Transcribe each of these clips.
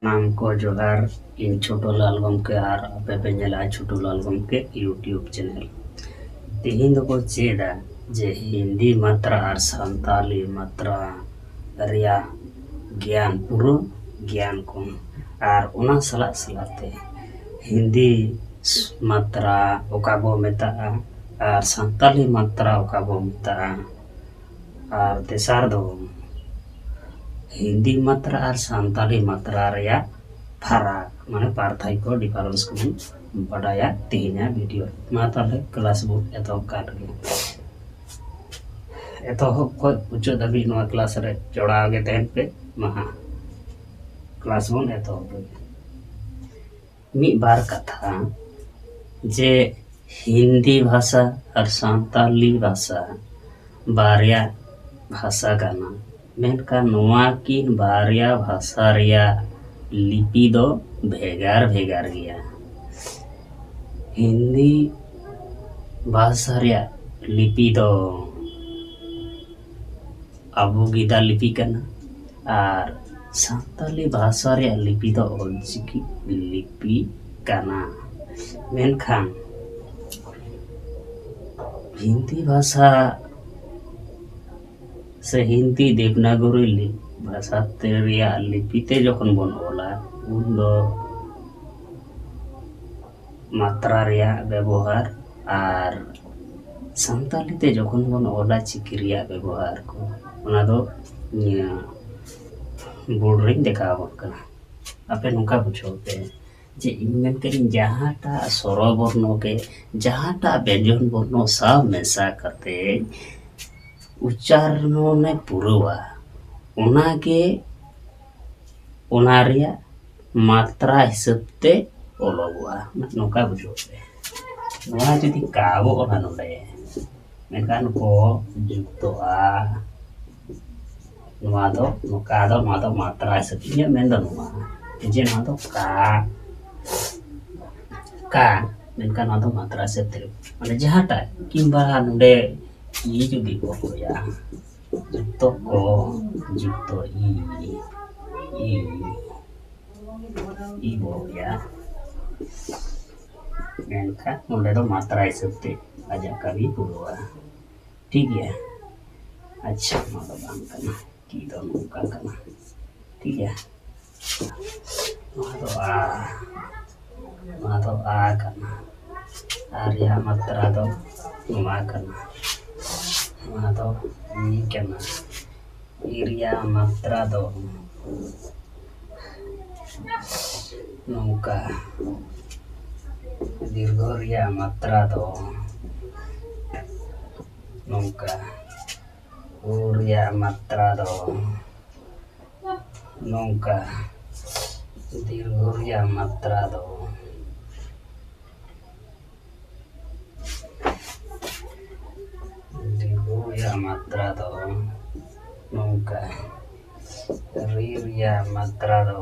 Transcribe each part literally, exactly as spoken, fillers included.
ᱥᱟᱱᱟᱢ ᱠᱚ ᱡᱚᱦᱟᱨ, ᱤᱧ ᱪᱷᱳᱴᱩ ᱞᱟᱞ ᱜᱚᱢᱠᱮ ᱟᱨ ᱟᱯᱮ ᱯᱮ ᱧᱮᱞᱟ ᱪᱷᱳᱴᱩ ᱞᱟᱞ ᱜᱚᱢᱠᱮ YouTube channel᱾ ᱛᱮᱦᱮᱧ ᱫᱚᱵᱚ ᱪᱮᱫᱟ ᱡᱮ ᱦᱤᱱᱫᱤ ᱢᱟᱛᱨᱟ ᱟᱨ ᱥᱟᱱᱛᱟᱞᱤ ᱢᱟᱛᱨᱟ ᱨᱮᱭᱟᱜ ᱜᱮᱭᱟᱱ, ᱯᱩᱨᱟᱹ ᱜᱮᱭᱟᱱ ᱠᱚ, ᱟᱨ ᱚᱱᱟ ᱥᱟᱞᱟᱜ ᱥᱟᱞᱟᱜ ᱛᱮ ᱦᱤᱱᱫᱤ ᱢᱟᱛᱨᱟ ᱚᱠᱟ ᱵᱚ ᱢᱮᱛᱟᱜᱼᱟ ᱟᱨ ᱥᱟᱱᱛᱟᱞᱤ ᱢᱟᱛᱨᱟ ᱚᱠᱟ ᱵᱚ ᱢᱮᱛᱟᱜᱼᱟ, ᱟᱨ ᱛᱮᱥᱟᱨ ᱫᱚ ᱦᱤᱱᱫᱤ ᱢᱟᱛᱨᱟ ᱟᱨ ᱥᱟᱱᱛᱟᱞᱤ ᱢᱟᱛᱨᱟ ᱨᱮᱭᱟᱜ ᱯᱷᱟᱨᱟᱠ, ᱢᱟᱱᱮ ᱯᱟᱨᱛᱷᱟᱭᱠᱚ, difference ᱠᱚᱵᱚᱱ ᱵᱟᱰᱟᱭᱟ ᱛᱮᱦᱮᱧᱟᱜ video ᱨᱮ᱾ ᱢᱟ ᱛᱟᱦᱚᱞᱮ class ᱵᱚᱱ ᱮᱛᱚᱦᱚᱵ ᱠᱟᱜ ᱞᱮᱜᱮ᱾ ᱮᱛᱚᱦᱚᱵ ᱠᱷᱚᱱ ᱢᱩᱪᱟᱹᱫ ᱫᱷᱟᱹᱵᱤᱡ ᱱᱚᱣᱟ class ᱨᱮ ᱡᱚᱲᱟᱣ ᱜᱮ ᱛᱟᱦᱮᱱ ᱯᱮ᱾ ᱢᱟ ᱦᱟᱸᱜ class ᱵᱚᱱ ᱮᱛᱚᱦᱚᱵ ᱞᱮᱜᱮ᱾ ᱢᱤᱫ ᱵᱟᱨ ᱠᱟᱛᱷᱟ ᱡᱮ ᱦᱤᱱᱫᱤ ᱵᱷᱟᱥᱟ ᱟᱨ ᱥᱟᱱᱛᱟᱞᱤ ᱵᱷᱟᱥᱟ ᱵᱟᱨᱭᱟ ᱵᱷᱟᱥᱟ ᱠᱟᱱᱟ, ᱢᱮᱱᱠᱷᱟᱱ ᱱᱚᱣᱟ ᱠᱤᱱ ᱵᱟᱨᱭᱟ ᱵᱷᱟᱥᱟ ᱨᱮᱭᱟᱜ ᱞᱤᱯᱤ ᱫᱚ ᱵᱷᱮᱜᱟᱨ ᱵᱷᱮᱜᱟᱨ ᱜᱮᱭᱟ᱾ ᱦᱤᱱᱫᱤ ᱵᱷᱟᱥᱟ ᱨᱮᱭᱟᱜ ᱞᱤᱯᱤ ᱫᱚ ᱟᱵᱚᱜᱤᱫᱟ ᱞᱤᱯᱤ ᱠᱟᱱᱟ ᱟᱨ ᱥᱟᱱᱛᱟᱞᱤ ᱵᱷᱟᱥᱟ ᱨᱮᱭᱟᱜ ᱞᱤᱯᱤ ᱫᱚ ᱚᱞᱪᱤᱠᱤ ᱞᱤᱯᱤ ᱠᱟᱱᱟ᱾ ᱢᱮᱱᱠᱷᱟᱱ ᱦᱤᱱᱫᱤ ᱵᱷᱟᱥᱟ ᱥᱮ ᱦᱤᱱᱫᱤ ᱫᱮᱵᱽᱱᱟᱜᱚᱨᱤ ᱞᱤ-, ᱵᱷᱟᱥᱟ ᱛᱮ ᱨᱮᱭᱟᱜ ᱞᱤᱯᱤ ᱛᱮ ᱡᱚᱠᱷᱚᱱ ᱵᱚᱱ ᱚᱞᱟ, ᱩᱱ ᱫᱚ ᱢᱟᱛᱨᱟ ᱨᱮᱭᱟᱜ ᱵᱮᱵᱚᱦᱟᱨ ᱟᱨ ᱥᱟᱱᱛᱟᱞᱤ ᱛᱮ ᱡᱚᱠᱷᱚᱱ ᱵᱚᱱ ᱚᱞᱟ ᱪᱤᱠᱤ ᱨᱮᱭᱟᱜ ᱵᱮᱵᱚᱦᱟᱨ ᱠᱚ, ᱚᱱᱟ ᱫᱚ ᱱᱤᱭᱟᱹ board ᱨᱮᱧ ᱫᱮᱠᱷᱟᱣ ᱟᱵᱚᱱ ᱠᱟᱱᱟ᱾ ᱟᱯᱮ ᱱᱚᱝᱠᱟ ᱵᱩᱡᱷᱟᱹᱣ ᱯᱮ ᱡᱮ ᱤᱧ ᱢᱮᱱ ᱠᱟᱹᱫᱟᱹᱧ ᱡᱟᱦᱟᱸᱴᱟᱜ ᱥᱚᱨᱚ ᱵᱚᱨᱱᱚ ᱜᱮ, ᱡᱟᱦᱟᱸᱴᱟᱜ ᱵᱮᱧᱡᱚᱱ ᱵᱚᱨᱱᱚ ᱥᱟᱶ ᱢᱮᱥᱟ ᱠᱟᱛᱮ ᱩᱪᱪᱟᱨᱚᱱᱮ ᱯᱩᱨᱟᱹᱣᱟ, ᱚᱱᱟᱜᱮ ᱚᱱᱟ ᱨᱮᱭᱟᱜ ᱢᱟᱛᱨᱟ ᱦᱤᱥᱟᱹᱵ ᱛᱮ ᱚᱞᱚᱜᱚᱜᱼᱟ᱾ ᱱᱚᱝᱠᱟ ᱵᱩᱡᱷᱟᱹᱣ ᱯᱮ᱾ ᱱᱚᱣᱟ ᱡᱩᱫᱤ ᱠᱟ ᱵᱚ ᱚᱞᱟ ᱱᱚᱰᱮ, ᱢᱮᱱᱠᱷᱟᱱ ᱠᱚ ᱡᱩᱠᱛᱚᱜᱼᱟ᱾ ᱱᱚᱣᱟ ᱫᱚ ᱱᱚᱝᱠᱟ ᱫᱚ, ᱱᱚᱣᱟ ᱫᱚ ᱢᱟᱛᱨᱟ ᱦᱤᱥᱟᱹᱵ ᱛᱮ᱾ ᱤᱧᱟᱹᱜ ᱢᱮᱱ ᱫᱚ ᱱᱚᱣᱟ ᱡᱮ ᱱᱚᱣᱟ ᱫᱚ ᱠᱟ, ᱠᱟ, ᱢᱮᱱᱠᱷᱟᱱ ᱱᱚᱣᱟ ᱫᱚ ᱢᱟᱛᱨᱟ ᱦᱤᱥᱟᱹᱵ ᱛᱮ, ᱢᱟᱱᱮ ᱡᱟᱦᱟᱸᱴᱟᱜ, ᱠᱤᱝᱵᱟ ᱱᱚᱰᱮ ᱤ ᱡᱩᱫᱤ ᱠᱚ ᱦᱩᱭᱟ, ᱡᱩᱠᱛᱚ ᱠᱚ, ᱡᱩᱠᱛᱚ ᱤ, ᱤ, ᱤ ᱵᱚ ᱚᱞᱮᱜᱼᱟ᱾ ᱢᱮᱱᱠᱷᱟᱱ ᱱᱚᱰᱮ ᱫᱚ ᱢᱟᱛᱨᱟ ᱦᱤᱥᱟᱹᱵ ᱛᱮ ᱟᱡᱟᱜ ᱠᱟᱹᱢᱤ ᱯᱩᱨᱟᱹᱣᱟ᱾ ᱴᱷᱤᱠ ᱜᱮᱭᱟ᱾ ᱟᱪᱪᱷᱟ, ᱱᱚᱣᱟ ᱫᱚ ᱵᱟᱝ ᱠᱟᱱᱟ, ᱠᱤ ᱫᱚ ᱱᱚᱝᱠᱟ ᱠᱟᱱᱟ᱾ ᱴᱷᱤᱠ ᱜᱮᱭᱟ᱾ ᱱᱚᱣᱟ ᱫᱚ ᱟ, ᱱᱚᱣᱟ ᱫᱚ ᱟ ᱠᱟᱱᱟ᱾ ᱟ ᱨᱮᱭᱟᱜ ᱢᱟᱛᱨᱟ ᱫᱚ ᱱᱚᱣᱟ ᱠᱟᱱᱟ᱾ ᱱᱚᱣᱟ ᱫᱚ ᱤ ᱠᱟᱱᱟ᱾ ᱤ ᱨᱮᱭᱟᱜ ᱢᱟᱛᱨᱟ ᱫᱚ ᱱᱚᱝᱠᱟ᱾ ᱫᱤᱨᱜᱷᱚ ᱨᱮᱭᱟᱜ ᱢᱟᱛᱨᱟ ᱫᱚ ᱱᱚᱝᱠᱟ᱾ ᱩ ᱨᱮᱭᱟᱜ ᱢᱟᱛᱨᱟ ᱫᱚ ᱱᱚᱝᱠᱟ᱾ ᱫᱤᱨᱜᱷᱚ ᱨᱮᱭᱟᱜ ᱢᱟᱛᱨᱟ ᱫᱚ ᱫᱤᱨᱜᱷᱚ ᱨᱮᱭᱟᱜ ᱢᱟᱛᱨᱟ ᱫᱚ ᱱᱚᱝᱠᱟ᱾ ᱨᱤ ᱨᱮᱭᱟᱜ ᱢᱟᱛᱨᱟ ᱫᱚ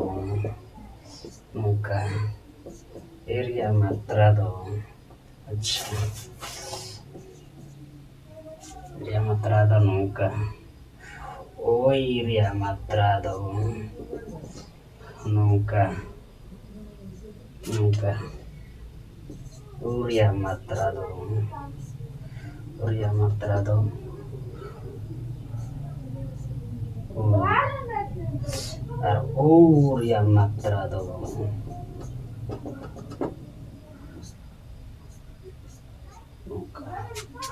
ᱱᱚᱝᱠᱟ᱾ ᱮ ᱨᱮᱭᱟᱜ ᱢᱟᱛᱨᱟ ᱫᱚ, ᱟᱪᱪᱷᱟ, ᱮ ᱨᱮᱭᱟᱜ ᱢᱟᱛᱨᱟ ᱫᱚ ᱱᱚᱝᱠᱟ᱾ ᱳᱭ ᱨᱮᱭᱟᱜ ᱢᱟᱛᱨᱟ ᱫᱚ ᱱᱚᱝᱠᱟ, ᱱᱚᱝᱠᱟ᱾ ᱳ ᱨᱮᱭᱟᱜ ᱢᱟᱛᱨᱟ ᱫᱚ, ᱳ ᱨᱮᱭᱟᱜ ᱢᱟᱛᱨᱟ ᱫᱚ ᱳ᱾ ᱟᱨ ᱳ ᱨᱮᱭᱟᱜ ᱢᱟᱛᱨᱟ ᱫᱚ ᱱᱚᱝᱠᱟ᱾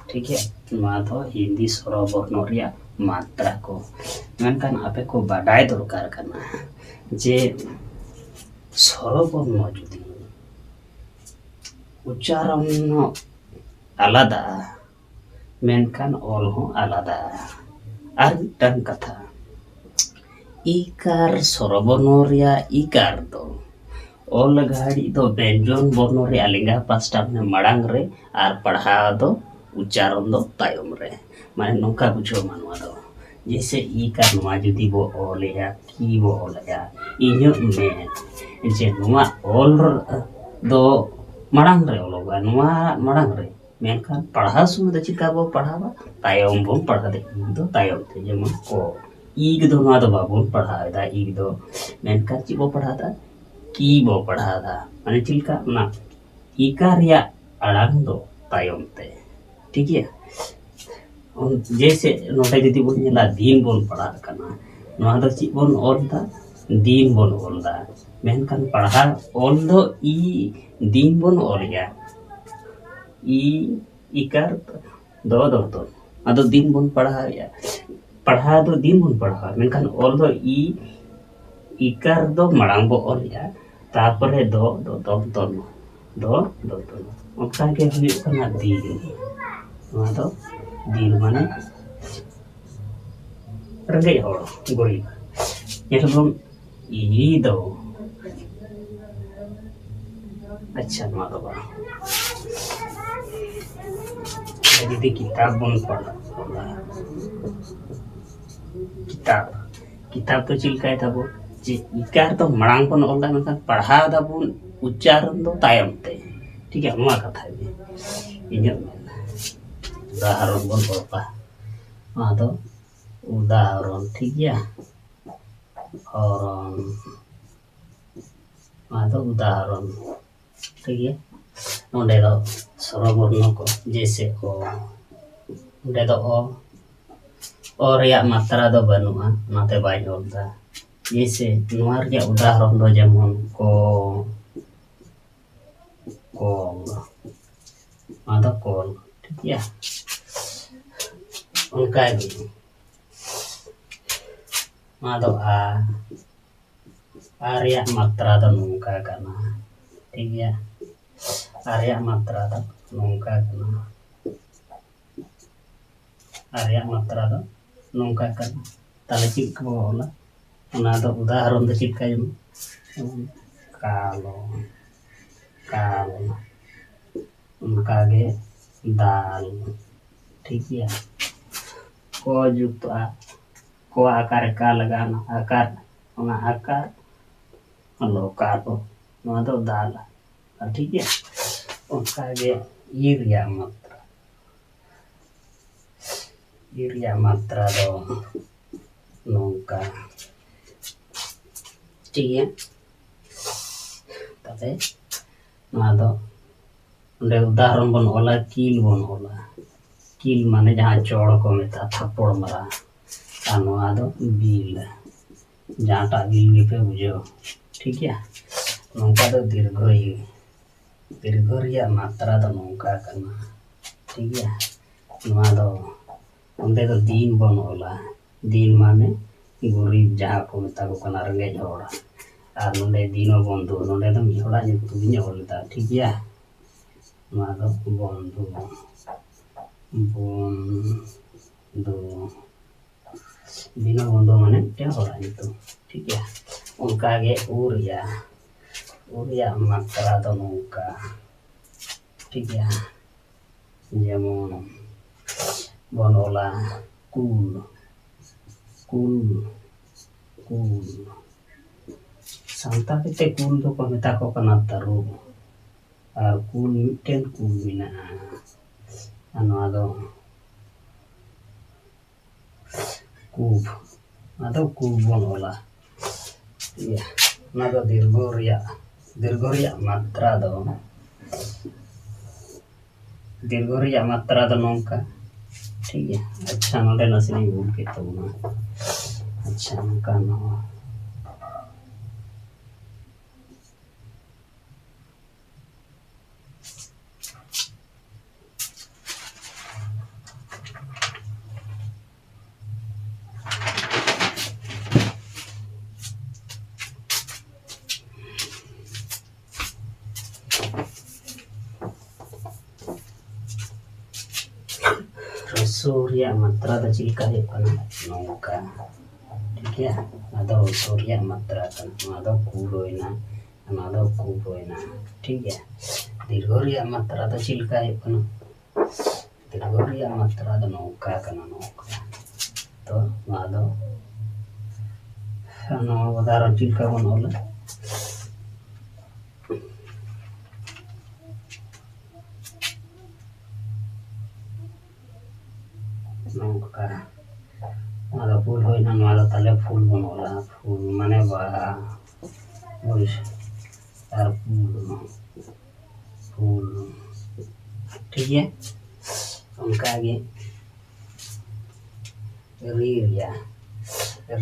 ᱴᱷᱤᱠ ᱜᱮᱭᱟ, ᱱᱚᱣᱟ ᱫᱚ ᱦᱤᱱᱫᱤ ᱥᱚᱨᱚ ᱵᱚᱨᱱᱚ ᱨᱮᱭᱟᱜ ᱢᱟᱛᱨᱟ ᱠᱚ᱾ ᱢᱮᱱᱠᱷᱟᱱ ᱟᱯᱮ ᱠᱚ ᱵᱟᱰᱟᱭ ᱫᱚᱨᱠᱟᱨ ᱠᱟᱱᱟ ᱡᱮ ᱥᱚᱨᱚ ᱵᱚᱨᱱᱚ ᱡᱩᱫᱤ ᱩᱪᱪᱟᱨᱚᱱ ᱦᱚᱸ ᱟᱞᱟᱫᱟ, ᱢᱮᱱᱠᱷᱟᱱ ᱚᱞ ᱦᱚᱸ ᱟᱞᱟᱫᱟ᱾ ᱟᱨ ᱢᱤᱫᱴᱟᱝ ᱠᱟᱛᱷᱟ, ᱤᱠᱟᱨ ᱥᱚᱨᱚ ᱵᱚᱨᱱᱚ ᱨᱮᱭᱟᱜ ᱤᱠᱟᱨ ᱫᱚ ᱚᱞ ᱜᱷᱟᱹᱲᱤᱡ ᱫᱚ ᱵᱮᱧᱡᱚᱱ ᱵᱚᱨᱱᱚ ᱨᱮᱭᱟᱜ ᱞᱮᱸᱜᱟ ᱯᱟᱥᱴᱟ, ᱢᱟᱱᱮ ᱢᱟᱲᱟᱝ ᱨᱮ, ᱟᱨ ᱯᱟᱲᱦᱟᱣ ᱫᱚ, ᱩᱪᱪᱟᱨᱚᱱ ᱫᱚ ᱛᱟᱭᱚᱢ ᱨᱮ᱾ ᱢᱟᱱᱮ ᱱᱚᱝᱠᱟ ᱵᱩᱡᱷᱟᱹᱣ ᱢᱟ ᱱᱚᱣᱟ ᱫᱚ, ᱡᱮᱭᱥᱮ ᱤᱠᱟᱨ ᱱᱚᱣᱟ ᱡᱩᱫᱤ ᱵᱚ ᱚᱞᱮᱜᱼᱟ, ᱠᱤ ᱵᱚ ᱚᱞᱮᱜᱼᱟ, ᱤᱧᱟᱹᱜ ᱢᱮᱱ ᱡᱮ ᱱᱚᱣᱟ ᱚᱞ ᱫᱚ ᱢᱟᱲᱟᱝ ᱨᱮ ᱚᱞᱚᱜᱚᱜᱼᱟ, ᱱᱚᱣᱟ ᱢᱟᱲᱟᱝ ᱨᱮ, ᱢᱮᱱᱠᱷᱟᱱ ᱯᱟᱲᱦᱟᱣ ᱥᱚᱢᱚᱭ ᱫᱚ ᱪᱮᱠᱟ ᱵᱚ ᱯᱟᱲᱦᱟᱣᱟ? ᱛᱟᱭᱚᱢ ᱵᱚᱱ ᱯᱟᱲᱦᱟᱣ ᱫᱟᱲᱮᱭᱟᱜᱼᱟ, ᱤᱧ ᱫᱚ ᱛᱟᱭᱚᱢ ᱛᱮ, ᱡᱮᱢᱚᱱ ᱠᱚ, ᱤᱜᱽ ᱫᱚ ᱱᱚᱣᱟ ᱫᱚ ᱵᱟᱵᱚᱱ ᱯᱟᱲᱦᱟᱣ ᱮᱫᱟ, ᱤᱜᱽ ᱫᱚ, ᱢᱮᱱᱠᱷᱟᱱ ᱪᱮᱫ ᱵᱚ ᱯᱟᱲᱦᱟᱣ ᱮᱫᱟ? ᱠᱤ ᱵᱚ ᱯᱟᱲᱦᱟᱣ ᱮᱫᱟ᱾ ᱢᱟᱱᱮ ᱪᱮᱫ ᱞᱮᱠᱟ? ᱚᱱᱟ ᱤᱠᱟᱨ ᱨᱮᱭᱟᱜ ᱟᱲᱟᱝ ᱫᱚ ᱛᱟᱭᱚᱢ ᱛᱮ, ᱴᱷᱤᱠ ᱜᱮᱭᱟ᱾ ᱡᱮᱭᱥᱮ ᱱᱚᱰᱮ ᱡᱩᱫᱤ ᱵᱚᱱ ᱧᱮᱞᱟ, ᱫᱤᱱ ᱵᱚᱱ ᱯᱟᱲᱦᱟᱜ ᱠᱟᱱᱟ, ᱱᱚᱣᱟ ᱫᱚ ᱪᱮᱫ ᱵᱚᱱ ᱚᱞ ᱮᱫᱟ? ᱫᱤᱱ ᱵᱚᱱ ᱚᱞ ᱮᱫᱟ᱾ ᱢᱮᱱᱠᱷᱟᱱ ᱯᱟᱲᱦᱟᱣ ᱚᱞ ᱫᱚ ᱤ ᱫᱤᱱ ᱵᱚᱱ ᱚᱞᱮᱜᱼᱟ, ᱤ ᱤᱠᱟᱨ ᱫᱚ ᱫᱚᱛᱚᱱ᱾ ᱟᱫᱚ ᱫᱤᱱ ᱵᱚᱱ ᱯᱟᱲᱦᱟᱣᱮᱫᱼᱟ, ᱯᱟᱲᱦᱟᱣ ᱫᱚ ᱫᱤᱱ ᱵᱚᱱ ᱯᱟᱲᱦᱟᱣᱟ, ᱢᱮᱱᱠᱷᱟᱱ ᱚᱞ ᱫᱚ ᱤ ᱤᱠᱟᱨ ᱫᱚ ᱢᱟᱲᱟᱝ ᱵᱚ ᱚᱞᱮᱜᱼᱟ, ᱛᱟᱨᱯᱚᱨᱮ ᱫᱚ ᱫᱚ ᱫᱚᱛᱚᱱ, ᱫᱚ ᱫᱚᱛᱚᱱ᱾ ᱚᱱᱠᱟ ᱜᱮ ᱦᱩᱭᱩᱜ ᱠᱟᱱᱟ ᱫᱤᱱ᱾ ᱱᱚᱣᱟ ᱫᱚ ᱫᱤᱱ ᱢᱟᱱᱮ ᱨᱮᱸᱜᱮᱡ ᱦᱚᱲ, ᱜᱚᱨᱤᱵ᱾ ᱧᱮᱞ ᱵᱚᱱ ᱤ ᱫᱚ, ᱟᱪᱪᱷᱟ, ᱱᱚᱣᱟ ᱫᱚ ᱵᱟᱝ᱾ ᱡᱩᱫᱤ ᱠᱤᱛᱟᱵ ᱵᱚᱱ ᱯᱟᱲᱦᱟᱜᱼᱟ, ᱠᱤᱛᱟᱵ, ᱠᱤᱛᱟᱵ ᱫᱚ ᱪᱮᱫ ᱞᱮᱠᱟᱭ ᱛᱟᱵᱚᱱ? ᱡᱮ ᱤᱠᱟᱨ ᱫᱚ ᱢᱟᱲᱟᱝ ᱵᱚᱱ ᱚᱞ ᱮᱫᱟ, ᱢᱮᱱᱠᱷᱟᱱ ᱯᱟᱲᱦᱟᱣ ᱫᱟᱵᱚᱱ ᱩᱪᱪᱟᱨᱚᱱ ᱫᱚ ᱛᱟᱭᱚᱢ ᱛᱮ᱾ ᱴᱷᱤᱠ ᱜᱮᱭᱟ, ᱱᱚᱣᱟ ᱠᱟᱛᱷᱟ ᱜᱮ ᱤᱧᱟᱹᱜ ᱢᱮᱱ᱾ ᱩᱫᱟᱦᱚᱨᱚᱱ ᱵᱚᱱ ᱚᱞᱟ, ᱱᱚᱣᱟ ᱫᱚ ᱩᱫᱟᱦᱚᱨᱚᱱ, ᱴᱷᱤᱠ ᱜᱮᱭᱟ᱾ ᱦᱚᱨᱚᱱ, ᱱᱚᱣᱟ ᱫᱚ ᱩᱫᱟᱦᱚᱨᱚᱱ, ᱴᱷᱤᱠ ᱜᱮᱭᱟ᱾ ᱱᱚᱰᱮ ᱫᱚ ᱥᱚᱨᱚ ᱵᱚᱨᱱᱚ ᱠᱚ, ᱡᱮᱭᱥᱮ ᱚ, ᱱᱚᱰᱮ ᱫᱚ ᱚ, ᱚ ᱨᱮᱭᱟᱜ ᱢᱟᱛᱨᱟ ᱫᱚ ᱵᱟᱹᱱᱩᱜᱼᱟ, ᱚᱱᱟᱛᱮ ᱵᱟᱹᱧ ᱚᱞ ᱮᱫᱟ᱾ ᱡᱮᱭᱥᱮ ᱱᱚᱣᱟ ᱨᱮᱭᱟᱜ ᱩᱫᱟᱦᱚᱨᱚᱱ ᱫᱚ ᱡᱮᱢᱚᱱ ᱠᱚ, ᱠᱚᱞ, ᱱᱚᱣᱟ ᱫᱚ ᱠᱚᱞ, ᱴᱷᱤᱠ ᱜᱮᱭᱟ᱾ ᱚᱱᱠᱟ ᱜᱮ ᱱᱚᱣᱟ ᱫᱚ ᱟ, ᱟ ᱨᱮᱭᱟᱜ ᱢᱟᱛᱨᱟ ᱫᱚ ᱱᱚᱝᱠᱟ ᱠᱟᱱᱟ, ᱴᱷᱤᱠ ᱜᱮᱭᱟ᱾ ᱟ ᱨᱮᱭᱟᱜ ᱢᱟᱛᱨᱟ ᱫᱚ ᱱᱚᱝᱠᱟ ᱠᱟᱱᱟ, ᱟ ᱨᱮᱭᱟᱜ ᱢᱟᱛᱨᱟ ᱫᱚ ᱱᱚᱝᱠᱟ ᱠᱟᱱᱟ᱾ ᱛᱟᱦᱞᱮ ᱪᱮᱫ ᱠᱚ ᱚᱞᱟ? ᱚᱱᱟ ᱫᱚ ᱩᱫᱟᱦᱚᱨᱚᱱ ᱫᱚ ᱪᱮᱫ ᱞᱮᱠᱟ? ᱡᱮᱢᱚᱱ ᱠᱟᱞᱚ, ᱠᱟᱞ, ᱚᱱᱠᱟᱜᱮ ᱫᱟᱞ, ᱴᱷᱤᱠ ᱜᱮᱭᱟ᱾ ᱠᱚ ᱡᱩᱛᱚᱜᱼᱟ, ᱠᱚ ᱟᱠᱟᱨ ᱨᱮ ᱠᱟ ᱞᱟᱜᱟᱣᱱᱟ, ᱟᱠᱟᱨ, ᱚᱱᱟ ᱟᱠᱟᱨ, ᱞᱚᱠᱟᱨ ᱠᱚ, ᱱᱚᱣᱟ ᱫᱚ ᱫᱟᱞ, ᱴᱷᱤᱠ ᱜᱮᱭᱟ᱾ ᱚᱱᱠᱟᱜᱮ ᱤ ᱨᱮᱭᱟᱜ ᱢᱟᱛᱨᱟ, ᱤ ᱨᱮᱭᱟᱜ ᱢᱟᱛᱨᱟ ᱫᱚ ᱱᱚᱝᱠᱟ᱾ ᱴᱷᱤᱠ ᱜᱮᱭᱟ, ᱛᱟᱦᱞᱮ ᱱᱚᱣᱟ ᱫᱚ ᱚᱸᱰᱮ ᱩᱫᱟᱦᱚᱨᱚᱱ ᱵᱚᱱ ᱚᱞᱟ, ᱠᱤᱞ ᱵᱚᱱ ᱚᱞᱟ᱾ ᱠᱤᱞ ᱢᱟᱱᱮ ᱡᱟᱦᱟᱸ ᱪᱚᱲ ᱠᱚ ᱢᱮᱛᱟᱜᱼᱟ, ᱛᱷᱟᱯᱚᱲ ᱢᱟᱨᱟ᱾ ᱟᱨ ᱱᱚᱣᱟ ᱫᱚ ᱵᱤᱞ, ᱡᱟᱦᱟᱸᱴᱟᱜ ᱵᱤᱞ ᱜᱮᱯᱮ ᱵᱩᱡᱷᱟᱹᱣ᱾ ᱴᱷᱤᱠ ᱜᱮᱭᱟ, ᱱᱚᱝᱠᱟ ᱫᱚ ᱫᱤᱨᱜᱷᱚ ᱭᱩ᱾ ᱫᱤᱨᱜᱷᱚ ᱨᱮᱭᱟᱜ ᱢᱟᱛᱨᱟ ᱫᱚ ᱱᱚᱝᱠᱟ ᱠᱟᱱᱟ᱾ ᱴᱷᱤᱠ ᱜᱮᱭᱟ, ᱱᱚᱣᱟ ᱫᱚ, ᱚᱸᱰᱮ ᱫᱚ ᱫᱤᱱ ᱵᱚᱱ ᱚᱞᱟ᱾ ᱫᱤᱱ ᱢᱟᱱᱮ ᱜᱩᱨᱤᱵ, ᱡᱟᱦᱟᱸ ᱠᱚ ᱢᱮᱛᱟ ᱠᱚ ᱠᱟᱱᱟ ᱨᱮᱸᱜᱮᱡ ᱦᱚᱲ᱾ ᱟᱨ ᱱᱚᱰᱮ ᱫᱤᱱᱚ ᱵᱚᱱᱫᱷᱩ, ᱱᱚᱰᱮ ᱫᱚ ᱢᱤᱫ ᱦᱚᱲᱟᱜ ᱧᱩᱛᱩᱢ ᱤᱧ ᱚᱞ ᱮᱫᱟ᱾ ᱴᱷᱤᱠ ᱜᱮᱭᱟ, ᱱᱚᱣᱟ ᱫᱚ ᱵᱚᱱᱫᱷᱩ, ᱵᱚᱱᱫᱷᱩ᱾ ᱫᱤᱱᱚ ᱵᱚᱱᱫᱷᱩ ᱢᱟᱱᱮ ᱢᱤᱫᱴᱮᱱ ᱦᱚᱲᱟᱜ ᱧᱩᱛᱩᱢ᱾ ᱴᱷᱤᱠ ᱜᱮᱭᱟ, ᱚᱱᱠᱟᱜᱮ ᱩ ᱨᱮᱭᱟᱜ, ᱩ ᱨᱮᱭᱟᱜ ᱢᱟᱛᱨᱟ ᱫᱚ ᱱᱚᱝᱠᱟ᱾ ᱴᱷᱤᱠ ᱜᱮᱭᱟ, ᱡᱮᱢᱚᱱ ᱵᱚᱱ ᱚᱞᱟ ᱠᱩᱞ, ᱠᱩᱞ, ᱠᱩᱞ᱾ ᱥᱟᱱᱛᱟᱲᱤ ᱛᱮ ᱠᱩᱞ ᱫᱚᱠᱚ ᱢᱮᱛᱟ ᱠᱚ ᱠᱟᱱᱟ ᱛᱟᱹᱨᱩᱵ᱾ ᱟᱨ ᱠᱩᱞ, ᱢᱤᱫᱴᱮᱱ ᱠᱩᱞ ᱢᱮᱱᱟᱜᱼᱟ, ᱟᱨ ᱱᱚᱣᱟ ᱫᱚ ᱠᱩᱵ, ᱟᱫᱚ ᱠᱩᱵ ᱵᱚᱱ ᱚᱞᱟ᱾ ᱤᱭᱟᱹ, ᱚᱱᱟ ᱫᱚ ᱫᱤᱨᱜᱷᱚ ᱨᱮᱭᱟᱜ, ᱫᱤᱨᱜᱷᱚ ᱨᱮᱭᱟᱜ ᱢᱟᱛᱨᱟ ᱫᱚ, ᱫᱤᱨᱜᱷᱚ ᱨᱮᱭᱟᱜ ᱢᱟᱛᱨᱟ ᱫᱚ ᱱᱚᱝᱠᱟ᱾ ᱴᱷᱤᱠ ᱜᱮᱭᱟ, ᱟᱪᱪᱷᱟ, ᱱᱚᱰᱮ ᱱᱟᱥᱮᱱᱟᱜ ᱤᱧ ᱵᱷᱩᱞ ᱠᱮᱫ ᱛᱟᱵᱚᱱᱟ᱾ ᱟᱪᱪᱷᱟ, ᱱᱚᱝᱠᱟ ᱱᱚᱣᱟ ᱦᱨᱚᱥᱣ ᱨᱮᱭᱟᱜ ᱢᱟᱛᱨᱟ ᱫᱚ ᱪᱮᱫ ᱞᱮᱠᱟ ᱦᱩᱭᱩᱜ ᱠᱟᱱᱟ? ᱱᱚᱝᱠᱟ᱾ ᱴᱷᱤᱠ ᱜᱮᱭᱟ, ᱱᱚᱣᱟ ᱫᱚ ᱦᱨᱚᱥᱣ ᱨᱮᱭᱟᱜ ᱢᱟᱛᱨᱟ ᱠᱟᱱᱟ, ᱱᱚᱣᱟ ᱫᱚ ᱠᱩ ᱦᱩᱭᱱᱟ, ᱱᱚᱣᱟ ᱫᱚ ᱠᱩ ᱦᱩᱭᱱᱟ᱾ ᱴᱷᱤᱠ ᱜᱮᱭᱟ, ᱫᱤᱨᱜᱷᱚ ᱨᱮᱭᱟᱜ ᱢᱟᱛᱨᱟ ᱫᱚ ᱪᱮᱫ ᱞᱮᱠᱟ ᱦᱩᱭᱩᱜ ᱠᱟᱱᱟ? ᱫᱤᱨᱜᱷᱚ ᱨᱮᱭᱟᱜ ᱢᱟᱛᱨᱟ ᱫᱚ ᱱᱚᱝᱠᱟ ᱠᱟᱱᱟ, ᱱᱚᱝᱠᱟ᱾ ᱛᱚ ᱱᱚᱣᱟ ᱫᱚ, ᱱᱚᱣᱟ ᱩᱫᱟᱦᱚᱨᱚᱱ ᱪᱮᱫ ᱞᱮᱠᱟ ᱵᱚᱱ ᱚᱞᱟ? ᱱᱚᱝᱠᱟ, ᱱᱚᱣᱟ ᱫᱚ ᱵᱷᱩᱞ ᱦᱩᱭᱱᱟ, ᱱᱚᱣᱟ ᱫᱚ ᱟᱨ ᱯᱩᱞ, ᱯᱩᱞ᱾ ᱴᱷᱤᱠ ᱜᱮᱭᱟ, ᱚᱱᱠᱟᱜᱮ ᱨᱤ ᱨᱮᱭᱟᱜ,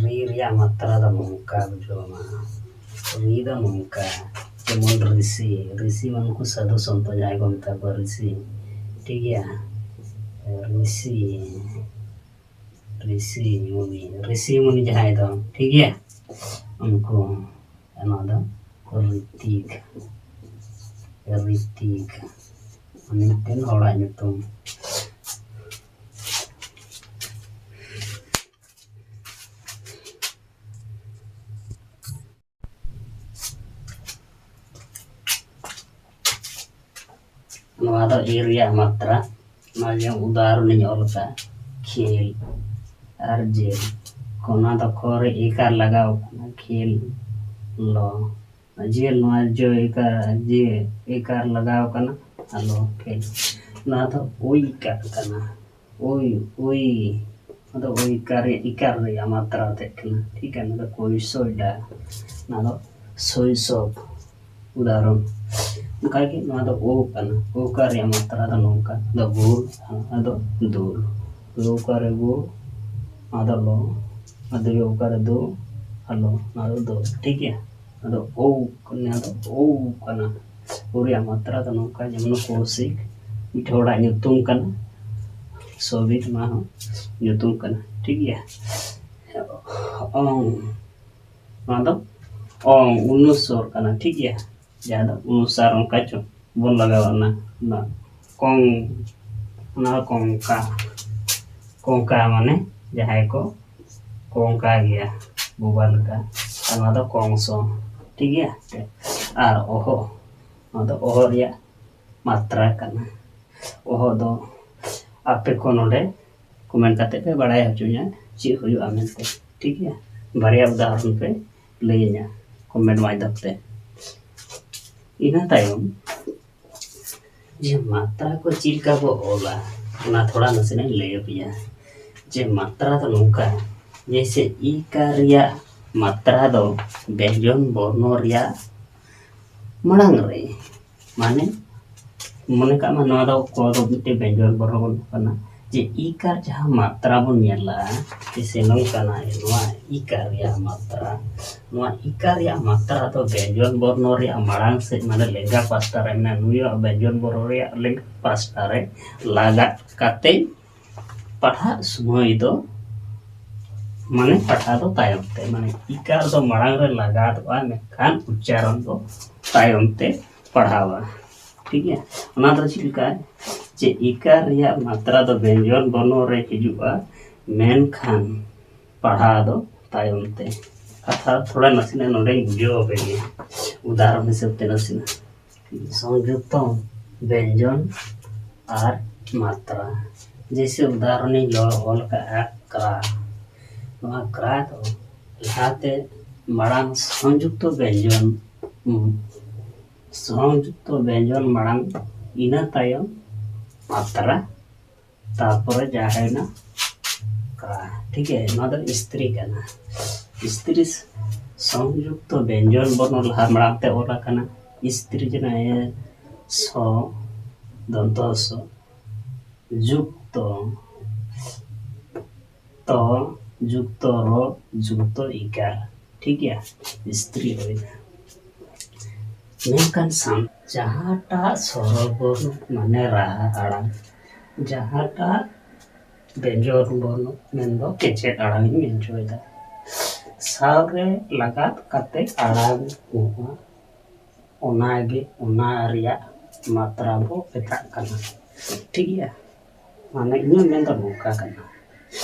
ᱨᱤ ᱨᱮᱭᱟᱜ ᱢᱟᱛᱨᱟ ᱫᱚ ᱱᱚᱝᱠᱟ ᱵᱩᱡᱷᱟᱹᱣ ᱢᱟ᱾ ᱨᱤ ᱫᱚ ᱱᱚᱝᱠᱟ, ᱡᱮᱢᱚᱱ ᱨᱤᱥᱤ, ᱨᱤᱥᱤ ᱢᱟᱱᱮ ᱩᱱᱠᱩ ᱥᱟᱹᱫᱷᱩ ᱥᱚᱱᱛᱚ ᱡᱟᱦᱟᱸᱭ ᱠᱚ ᱢᱮᱛᱟ ᱠᱚᱣᱟ ᱨᱤᱥᱤ, ᱴᱷᱤᱠ ᱜᱮᱭᱟ? ᱨᱤᱥᱤ, ᱨᱤᱥᱤ ᱢᱩᱱᱤ, ᱨᱤᱥᱤ ᱢᱩᱱᱤ ᱡᱟᱦᱟᱸᱭ ᱫᱚ, ᱴᱷᱤᱠ ᱜᱮᱭᱟ? ᱩᱱᱠᱩ, ᱱᱚᱣᱟ ᱫᱚ ᱨᱤᱛᱤᱠ, ᱨᱤᱛᱤᱠ, ᱢᱤᱫᱴᱮᱱ ᱦᱚᱲᱟᱜ ᱧᱩᱛᱩᱢ᱾ ᱱᱚᱣᱟ ᱫᱚ ᱮ ᱨᱮᱭᱟᱜ ᱢᱟᱛᱨᱟ᱾ ᱱᱚᱣᱟ ᱡᱮ ᱩᱫᱟᱦᱚᱨᱚᱱ ᱤᱧ ᱚᱞ ᱟᱠᱟᱫ, ᱠᱷᱮᱞ ᱟᱨ ᱡᱮᱞ, ᱚᱱᱟ ᱫᱚ ᱠᱷᱚ ᱨᱮ ᱮᱠᱟᱨ ᱞᱟᱜᱟᱣ ᱠᱟᱱᱟ, ᱠᱷᱮᱞ, ᱞᱚ᱾ ᱡᱮᱞ, ᱱᱚᱣᱟ ᱡᱚ ᱮᱠᱟᱨ, ᱡᱮ ᱮᱠᱟᱨ ᱞᱟᱜᱟᱣ ᱠᱟᱱᱟ, ᱟᱞᱚ, ᱠᱷᱮᱞ᱾ ᱱᱚᱣᱟ ᱫᱚ ᱳᱭ ᱠᱟᱨ ᱠᱟᱱᱟ, ᱳᱭ, ᱳᱭ᱾ ᱱᱚᱣᱟ ᱫᱚ ᱳᱭ ᱠᱟᱨ ᱨᱮᱭᱟᱜ, ᱤᱠᱟᱨ ᱨᱮᱭᱟᱜ ᱢᱟᱛᱨᱟ ᱛᱮᱫ ᱠᱟᱱᱟ, ᱴᱷᱤᱠ ᱜᱮᱭᱟ? ᱱᱚᱣᱟ ᱫᱚ ᱠᱳᱭᱥᱚᱭᱰᱟ, ᱱᱚᱣᱟ ᱫᱚ ᱥᱚᱭᱥᱚᱵ᱾ ᱩᱫᱟᱦᱚᱨᱚᱱ᱾ ᱚᱱᱠᱟᱜᱮ ᱱᱚᱣᱟ ᱫᱚ ᱳ ᱠᱟᱱᱟ᱾ ᱳ ᱠᱟᱨ ᱨᱮᱭᱟᱜ ᱢᱟᱛᱨᱟ ᱫᱚ ᱱᱚᱝᱠᱟ, ᱫᱚ ᱜᱳᱞ, ᱟᱫᱚ ᱫᱳᱞ᱾ ᱳ ᱠᱟᱨ ᱨᱮ ᱜᱳ, ᱟᱫᱚ ᱞᱳ, ᱟᱫᱚ ᱳ ᱠᱟᱨ ᱨᱮ ᱫᱳ, ᱟᱞᱳ, ᱱᱚᱣᱟ ᱫᱚ ᱫᱳ, ᱴᱷᱤᱠ ᱜᱮᱭᱟ? ᱟᱫᱚ ᱳ, ᱱᱚᱣᱟ ᱫᱚ ᱳ ᱠᱟᱱᱟ᱾ ᱳ ᱨᱮᱭᱟᱜ ᱢᱟᱛᱨᱟ ᱫᱚ ᱱᱚᱝᱠᱟ, ᱡᱮᱢᱚᱱ ᱠᱳᱥᱤᱠ, ᱢᱤᱫ ᱦᱚᱲᱟᱜ ᱧᱩᱛᱩᱢ ᱠᱟᱱᱟ, ᱥᱚᱵᱤᱠ, ᱱᱚᱣᱟ ᱦᱚᱸ ᱧᱩᱛᱩᱢ ᱠᱟᱱᱟ, ᱴᱷᱤᱠ ᱜᱮᱭᱟ? ᱚᱝ, ᱱᱚᱣᱟ ᱫᱚ ᱚᱝ, ᱚᱱᱩᱥᱚᱨ ᱠᱟᱱᱟ, ᱴᱷᱤᱠ ᱜᱮᱭᱟ? ᱡᱟᱦᱟᱸ ᱫᱚ ᱚᱱᱩᱥᱟᱨ ᱚᱱᱠᱟ ᱪᱚ ᱵᱚᱱ ᱞᱟᱜᱟᱣᱟ, ᱚᱱᱟ, ᱚᱱᱟ ᱠᱚᱝ, ᱚᱱᱟ ᱫᱚ ᱠᱚᱝᱠᱟ, ᱠᱚᱝᱠᱟ ᱢᱟᱱᱮ ᱡᱟᱦᱟᱸᱭ ᱠᱚ ᱠᱚᱝᱠᱟ ᱜᱮᱭᱟ, ᱵᱳᱵᱟ ᱞᱮᱠᱟ, ᱟᱨ ᱱᱚᱣᱟ ᱫᱚ ᱠᱚᱝᱥᱚ, ᱴᱷᱤᱠ ᱜᱮᱭᱟ? ᱟᱨ ᱚᱦᱚ, ᱱᱚᱣᱟ ᱫᱚ ᱚᱦᱚ ᱨᱮᱭᱟᱜ ᱢᱟᱛᱨᱟ ᱠᱟᱱᱟ᱾ ᱚᱦᱚ ᱫᱚ ᱟᱯᱮ ᱠᱚ ᱱᱚᱰᱮ ᱠᱚᱢᱮᱱᱴ ᱠᱟᱛᱮ ᱯᱮ ᱵᱟᱲᱟᱭ ᱦᱚᱪᱚᱧᱟ ᱪᱮᱫ ᱦᱩᱭᱩᱜᱼᱟ ᱢᱮᱱᱛᱮ, ᱴᱷᱤᱠ ᱜᱮᱭᱟ? ᱵᱟᱨᱭᱟ ᱩᱫᱟᱦᱚᱨᱚᱱ ᱯᱮ ᱞᱟᱹᱭᱟᱹᱧᱟ ᱠᱚᱢᱮᱱᱴ ᱢᱟᱫᱽᱫᱷᱚᱢ ᱛᱮ᱾ ᱤᱱᱟᱹ ᱛᱟᱭᱚᱢ ᱡᱮ ᱢᱟᱛᱨᱟ ᱠᱚ ᱪᱮᱫ ᱞᱮᱠᱟ ᱵᱚ ᱚᱞᱟ, ᱚᱱᱟ ᱛᱷᱚᱲᱟ ᱱᱟᱥᱮᱱᱟᱜ ᱤᱧ ᱞᱟᱹᱭ ᱟᱯᱮᱭᱟ᱾ ᱡᱮ ᱢᱟᱛᱨᱟ ᱫᱚ ᱱᱚᱝᱠᱟ, ᱡᱮᱭᱥᱮ ᱤ ᱠᱟ ᱨᱮᱭᱟᱜ ᱢᱟᱛᱨᱟ ᱫᱚ ᱵᱮᱧᱡᱚᱱ ᱵᱚᱨᱱᱚ ᱨᱮᱭᱟᱜ ᱢᱟᱲᱟᱝ ᱨᱮ, ᱢᱟᱱᱮ ᱢᱚᱱᱮ ᱠᱟᱜ ᱢᱮ ᱱᱚᱣᱟ ᱫᱚ ᱠᱚ ᱫᱚ ᱢᱤᱫᱴᱮᱱ ᱵᱮᱧᱡᱚᱱ ᱵᱚᱨᱱᱚ ᱠᱟᱱᱟ, ᱡᱮ ᱤᱠᱟᱨ ᱡᱟᱦᱟᱸ ᱢᱟᱛᱨᱟ ᱵᱚᱱ ᱧᱮᱞᱟ, ᱡᱮ ᱥᱮ ᱱᱚᱝᱠᱟᱱᱟ ᱱᱚᱣᱟ ᱤᱠᱟᱨ ᱨᱮᱭᱟᱜ ᱢᱟᱛᱨᱟ, ᱱᱚᱣᱟ ᱤᱠᱟᱨ ᱨᱮᱭᱟᱜ ᱢᱟᱛᱨᱟ ᱫᱚ ᱵᱮᱧᱡᱚᱱ ᱵᱚᱨᱱᱚ ᱨᱮᱭᱟᱜ ᱢᱟᱲᱟᱝ ᱥᱮᱫ, ᱢᱟᱱᱮ ᱞᱮᱸᱜᱟ ᱯᱟᱥᱴᱟ ᱨᱮ ᱢᱮᱱᱟᱜᱼᱟ, ᱱᱩᱭᱟᱜ ᱵᱮᱧᱡᱚᱱ ᱵᱚᱨᱱᱚ ᱨᱮᱭᱟᱜ ᱞᱮᱸᱜᱟ ᱯᱟᱥᱴᱟ ᱨᱮ ᱞᱟᱜᱟᱫ ᱠᱟᱛᱮ ᱯᱟᱲᱦᱟᱜ ᱥᱚᱢᱚᱭ ᱫᱚ, ᱢᱟᱱᱮ ᱯᱟᱲᱦᱟᱜ ᱫᱚ ᱛᱟᱭᱚᱢ ᱛᱮ, ᱢᱟᱱᱮ ᱤᱠᱟᱨ ᱫᱚ ᱢᱟᱲᱟᱝ ᱨᱮ ᱞᱟᱜᱟᱫᱚᱜᱼᱟ, ᱢᱮᱱᱠᱷᱟᱱ ᱩᱪᱪᱟᱨᱚᱱ ᱫᱚ ᱛᱟᱭᱚᱢ ᱛᱮ ᱯᱟᱲᱦᱟᱣᱟ᱾ ᱴᱷᱤᱠ ᱜᱮᱭᱟ, ᱚᱱᱟ ᱫᱚ ᱪᱮᱫ ᱞᱮᱠᱟ, ᱡᱮ ᱤᱠᱟᱨ ᱨᱮᱭᱟᱜ ᱢᱟᱛᱨᱟ ᱫᱚ ᱵᱮᱧᱡᱚᱱ ᱵᱚᱨᱱᱚ ᱨᱮ ᱦᱤᱡᱩᱜᱼᱟ, ᱢᱮᱱᱠᱷᱟᱱ ᱯᱟᱲᱦᱟᱣ ᱫᱚ ᱛᱟᱭᱚᱢ ᱛᱮ᱾ ᱠᱟᱛᱷᱟ ᱛᱷᱚᱲᱟ ᱱᱟᱥᱮᱱᱟᱜ ᱱᱚᱰᱮᱧ ᱵᱩᱡᱷᱟᱹᱣ ᱟᱯᱮ ᱜᱮ, ᱩᱫᱟᱦᱚᱨᱚᱱ ᱦᱤᱥᱟᱹᱵ ᱛᱮ ᱱᱟᱥᱮᱱᱟᱜ᱾ ᱥᱚᱝᱡᱩᱠᱛᱚ ᱵᱮᱧᱡᱚᱱ ᱟᱨ ᱢᱟᱛᱨᱟ᱾ ᱡᱮᱭᱥᱮ ᱩᱫᱟᱦᱚᱨᱚᱱᱤᱧ ᱞᱚ-, ᱚᱞ ᱠᱟᱜᱼᱟ ᱠᱨᱟ᱾ ᱱᱚᱣᱟ ᱠᱨᱟ ᱫᱚ ᱞᱟᱦᱟᱛᱮ ᱢᱟᱲᱟᱝ ᱥᱚᱝᱡᱩᱠᱛᱚ ᱵᱮᱧᱡᱚᱱ, ᱦᱩᱸ, ᱥᱚᱝᱡᱩᱠᱛᱚ ᱵᱮᱧᱡᱚᱱ ᱢᱟᱲᱟᱝ, ᱤᱱᱟᱹ ᱛᱟᱭᱚᱢ ᱢᱟᱛᱨᱟ, ᱛᱟᱨᱯᱚᱨᱮ ᱡᱟᱦᱟᱸᱭᱮᱱᱟ ᱠᱟ᱾ ᱴᱷᱤᱠ ᱜᱮᱭᱟ, ᱱᱚᱣᱟ ᱫᱚ ᱥᱛᱨᱤ ᱠᱟᱱᱟ᱾ ᱥᱛᱨᱤ ᱥᱚᱝᱡᱩᱠᱛᱚ ᱵᱮᱧᱡᱚᱱ ᱵᱚᱨᱱᱚ ᱞᱟᱦᱟ ᱢᱟᱲᱟᱝ ᱛᱮ ᱚᱞ ᱟᱠᱟᱱᱟ᱾ ᱥᱛᱨᱤ ᱡᱮᱱᱟ ᱮ ᱥᱚ, ᱫᱚᱱᱛᱚ ᱥᱚ, ᱡᱩᱠᱛᱚ ᱛᱚ, ᱡᱩᱠᱛᱚ ᱨᱚ, ᱡᱩᱠᱛᱚ ᱤᱠᱟᱨ᱾ ᱴᱷᱤᱠ ᱜᱮᱭᱟ, ᱥᱛᱨᱤ ᱦᱩᱭᱱᱟ᱾ ᱢᱮᱱᱠᱷᱟᱱ ᱥᱟᱱ-, ᱡᱟᱦᱟᱸᱴᱟᱜ ᱥᱚᱨᱚ ᱵᱚᱨᱱᱚ ᱢᱟᱱᱮ ᱨᱟᱦᱟ ᱟᱲᱟᱝ, ᱡᱟᱦᱟᱸᱴᱟᱜ ᱵᱮᱧᱡᱚᱱ ᱵᱚᱨᱱᱚ ᱢᱮᱱᱫᱚ ᱠᱮᱪᱮᱫ ᱟᱲᱟᱝ ᱤᱧ ᱢᱮᱱ ᱦᱚᱪᱚᱭᱮᱫᱟ, ᱥᱟᱶᱨᱮ ᱞᱟᱜᱟᱫ ᱠᱟᱛᱮ ᱟᱲᱟᱝ ᱠᱚᱜᱼᱟ, ᱚᱱᱟᱜᱮ, ᱚᱱᱟ ᱨᱮᱭᱟᱜ ᱢᱟᱛᱨᱟ ᱵᱚ ᱢᱮᱛᱟᱜ ᱠᱟᱱᱟ᱾ ᱴᱷᱤᱠ ᱜᱮᱭᱟ, ᱢᱟᱱᱮ ᱤᱧᱟᱹᱜ ᱢᱮᱱ ᱫᱚ ᱱᱚᱝᱠᱟ ᱠᱟᱱᱟ,